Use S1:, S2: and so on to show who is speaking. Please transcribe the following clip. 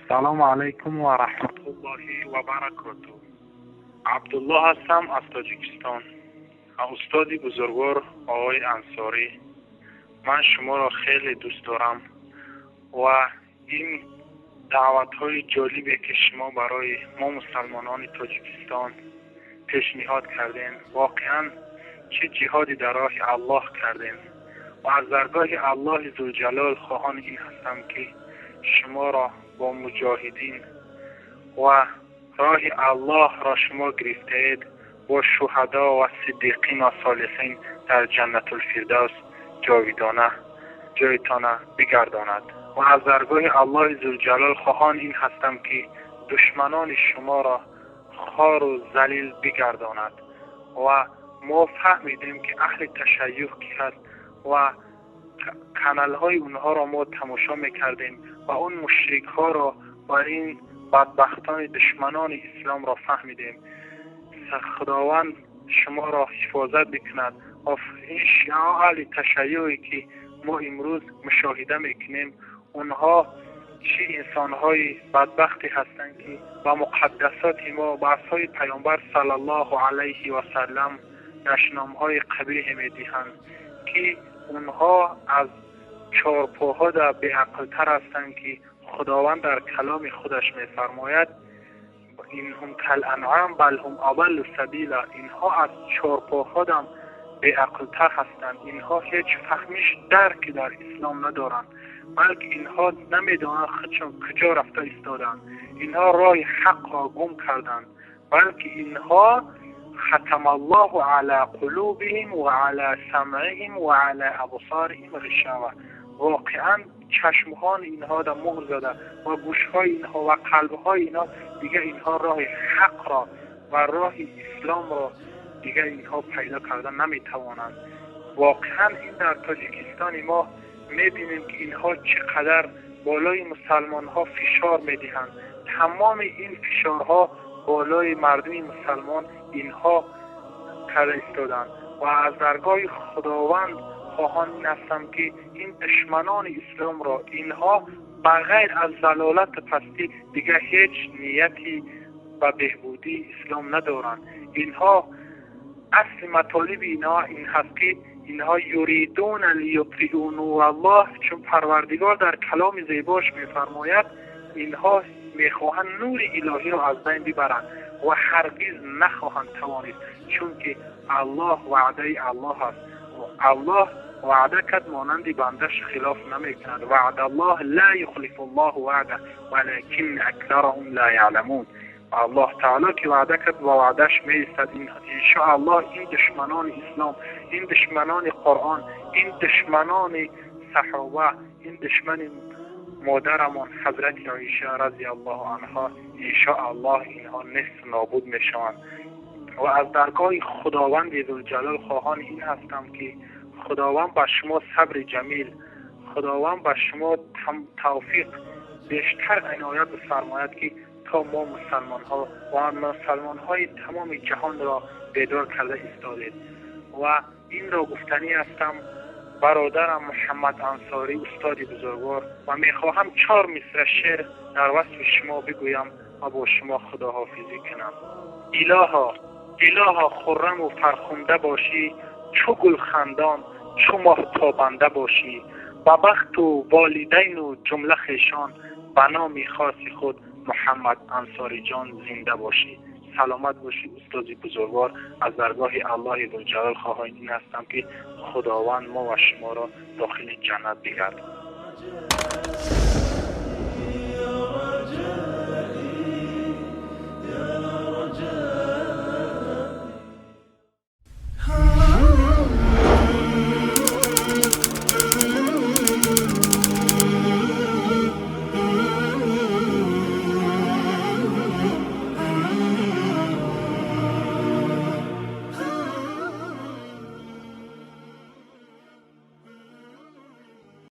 S1: Салому алайкум ва раҳматуллоҳи ва баракоту. Абдуллоҳ ҳастам аз Тоҷикистон. Устоди бузургвор оғои Ансорӣ, ман шуморо хеле дӯст дорам ва ин даъватҳои ҷолибе ки шумо барои мо мусалмонони Тоҷикистон пешниҳод кардем, воқеан чӣ ҷиҳоди дар роҳи Аллоҳ кардем ва аз даргоҳи Аллоҳи Зулҷалол хоҳони ин ҳастам ки шуморо бо муҷоҳидин ва роҳи Аллоҳро шумо гирифтаед бо шуҳадо ва сиддиқин ва солиҳин дар Ҷаннатулфирдавс ҷовидона ҷойтона бигардонад ва аз даргоҳи Аллоҳи Зулҷалол хоҳон ин ҳастам ки душманони шуморо хору залил бигардонад ва мо фаҳмидем ки аҳли ташайюъ ки ҳаст ва каналҳои онҳоро мо тамошо мекардем ва он мушрикҳоро ва ин бадбахтони душманони исломро фаҳмидем. Худованд шуморо ҳифозат бикунад ва ин шиа аҳли ташайюе ки мо имрӯз мушоҳида мекунем, онҳо чӣ инсонҳои бадбахте ҳастанд ки ба муқаддасоти мо, ба асҳоби Паёмбар саллаллоҳу алайҳи васаллам дашномҳои қабиҳе медиҳанд ки онҳо аз чорпоҳо беақлтар ҳастанд ки Худованд дар каломи худаш мефармояд: инҳум кал-анъам бал ҳум адаллу сабила. Инҳо аз чорпоҳо беақлтар ҳастанд. Инҳо ҳеҷ фаҳмиш дарке дар ислом надоранд, балки инҳо намедонанд худшон куҷо рафта истоданд. Инҳо роҳи ҳақро гум карданд, балки инҳо хатамаллоҳу ала қулубиҳим ва ала самъиҳим ва ала абсориҳим ғишава. Воқеан чашмҳои инҳо дар муҳр зада ва гӯшҳои инҳо ва қалбҳои инҳо, дигар инҳо роҳи ҳақро ва роҳи исломро дигар инҳо пайдо карда наметавонанд. Воқеан ин дар Тоҷикистони мо мебинем ки инҳо чӣ қадар болои мусалмонҳо фишор медиҳанд. Тамоми ин фишорҳо болои мардуми мусалмон инҳо карда истоданд ва аз даргоҳи Худованд хоҳон ин ҳастам ки ин душманони исломро инҳо ба ғайр аз залолату пастӣ дигар ҳеҷ нияти ба беҳбудии ислом надоранд. Инҳо асли матолиби инҳо ин ҳаст ки инҳо юридуна лиютфиу нураллоҳ, чун Парвардигор дар каломи зебош мефармояд, инҳо мехоҳанд нури илоҳиро аз байн бибаранд ва ҳаргиз нахоҳанд тавонист, чунки Аллоҳ ваъдаи Аллоҳ аст. Аллоҳ ваъда кард, монанди бандаш хилоф намекунад. Ваъдаллоҳ ла юхлифуллоҳу ваъда валакинна аксараҳум ла яъламун. Аллоҳ таоло ки ваъда кард, ба ваъдаш меистад. Иншоаллоҳ ин душманони ислом, ин душманони Қуръон, ин душманони саҳоба, ин душмани модарамон ҳазрати Оиша разияллоҳу анҳо, иншоаллоҳ инҳо нисф нобуд мешаванд. Ва аз даргоҳи Худованди Зулҷалол хоҳони ин ҳастам ки Худованд ба шумо сабри ҷамил, Худованд ба шумо тавфиқ бештар иноят бифармояд ки то мо мусалмонҳо ва мусалмонҳои тамоми ҷаҳонро бедор карда истодед. Ва инро гуфтанӣ ҳастам бародарам Муҳаммад Ансорӣ, устоди бузургвор, ва мехоҳам 4 мисра шеър дар васфи шумо бигӯям ва бо шумо худоҳофизӣ кунам. Илоҳо, илоҳо, хурраму фархунда бошӣ, чу гулхандон, чу моҳ тобанда бошӣ, ба бахту волидайну ҷумла хешон, ба номи хоси худ Муҳаммад Ансориҷон зинда бошӣ. Саломат бошӣ устоди бузургвор. Аз даргоҳи Аллоҳи Зулҷалол хоҳони ин ҳастам ки Худованд мо ва шуморо дохили ҷаннат бигардонад.